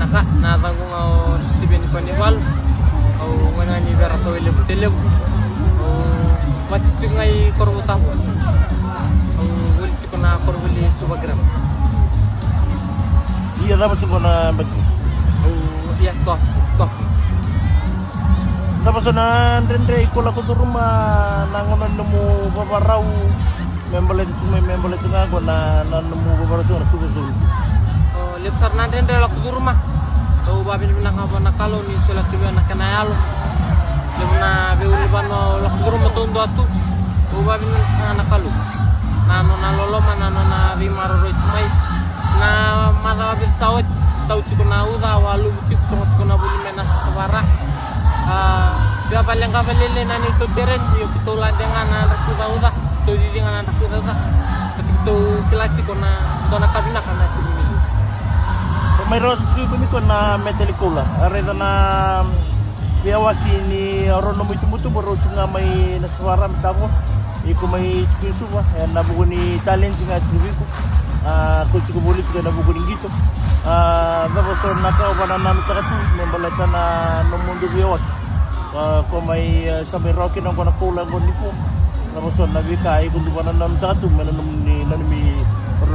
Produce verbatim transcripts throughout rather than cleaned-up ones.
Ka, na yacaqu ga o Steven Konivalu. Au gone ga ni Vera Tawai Levu, Tailevu. Au vakaitikotiko ga i Korovou, Tavua. Au voli tiko na koronivuli Suva Grammar. Ia cava tiko na yabaki? Au, ia, twelve, twelve. Cava so na dredre iko lako curuma na gauna ni nomu vavarau? Me baleta tiko mai, me baleta tiko ga qo na, na nomu vakarau tiko na Suva Zone. O, levu sara na dredre lako curuma. Au vakavinavinaka vua na Kalou ni solia tu vei au na kena yalo. Levu na veiulunivanua au lako curuma taudua tu. Au vakavinavinaka na Kalou. Na nona loloma, na nona veimaroroi tu mai. Na macawa vica sa oti, tau tiko na uca, waluvu tiko, sogo tiko na vuli mai Nasasavara. A, via valeqa valele na neitou tereni, io keitou lade ga na draki ucauca, keitou cici ga na draki ucauca. Keitou kila tiko na dua na ka vinaka na tiko mai. Mai rawa tiko iko nikua na meteli koula. A raica na veiyawaki ni rau nomu itubutubu, rau tiko ga mai Nasasavara me tavo. Iko mai tiko i Suva, e, na vuku ni talent ga tiko vei iko. A, ko tiko voli tiko ena vuku ni qito. A, cava so na ka o vakanananutaka tu me baleta na nomu dau veiyawaki? A, ko mai, e, sa mai rawa kina qo na koula qo nikua. Cava so na veika iko dau vakanananutaka tu me na nomuni, na nomuni,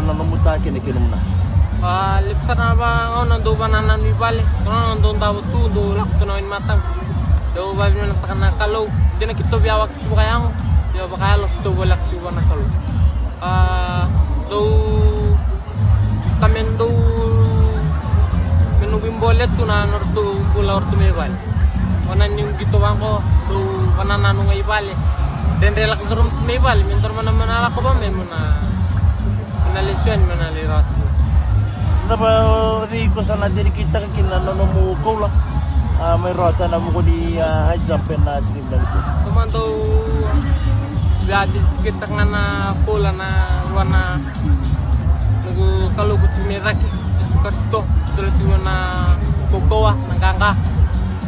na nomuni ta kina kei nomuna? A, levu sara na vagauna dau vakanananu i vale. Ko na dau davo tu, dau lako tu na wai ni mataqu. Dau vakavinavinakataka na Kalou. Dina keitou veiyawaki tu vakayago, ia vakayalo keitou voleka tu vua na Kalou. A, dou, ka me dou, me noqu ibole tu na nodratou bula o ratou mai vale. Ona niu qito vaqo, dou vakanananu ga i vale. Dredre lako curuma tu mai vale, me dou mena, mena lako va me, mena, mena lesu yani, mena lai rawa tu. Cava o cei ko sa na dedicate-taka kina na nomu koula? A, mai rawata na vuku ni, a, high jump ena siga vinaka nikua. Au mada au via dedicate-taka ga na koula na vua na noqu Kalou ko tiko mai cake, Jisu Karisito, solia tiko na kaukauwa, na qaqa,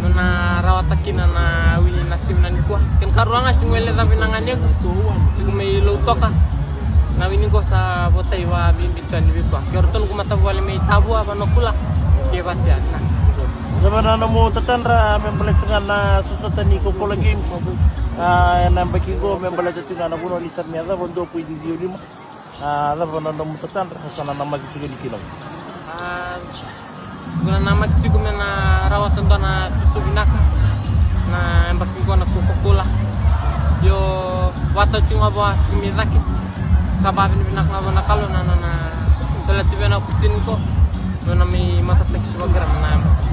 nona rawata kina na wini na siga vinaka nikua. Kena karua ga, sega ni guilecavi na ganequ, tiko mai Lautoka. Na wini qo sa votai vakabibi tu yani vei koya kei ratou noqu matavuvale mai Tavua, Vanuakula kei Vatea. Cava na nomu tatadra me baleta tiko ga na sotasota ni Coca-Cola Games, a, ena yabaki qo, me baleta tiko ga na vanua ni sa mai yacova, dua poidi ciwa lima? A, cava na nomu tatadra, sa na namaki tiko yani kina? A, au na namaki tiko me na rawata dua na tutu vinaka na yabaki qo na Coca-Cola. Io, vakatau tiko ga vua tiko mai cake. Sa vakavinavinaka ga vua na Kalou na nona solia tu vei au na opportunity qo, nona mai matataki Suva Grammar na yabaki.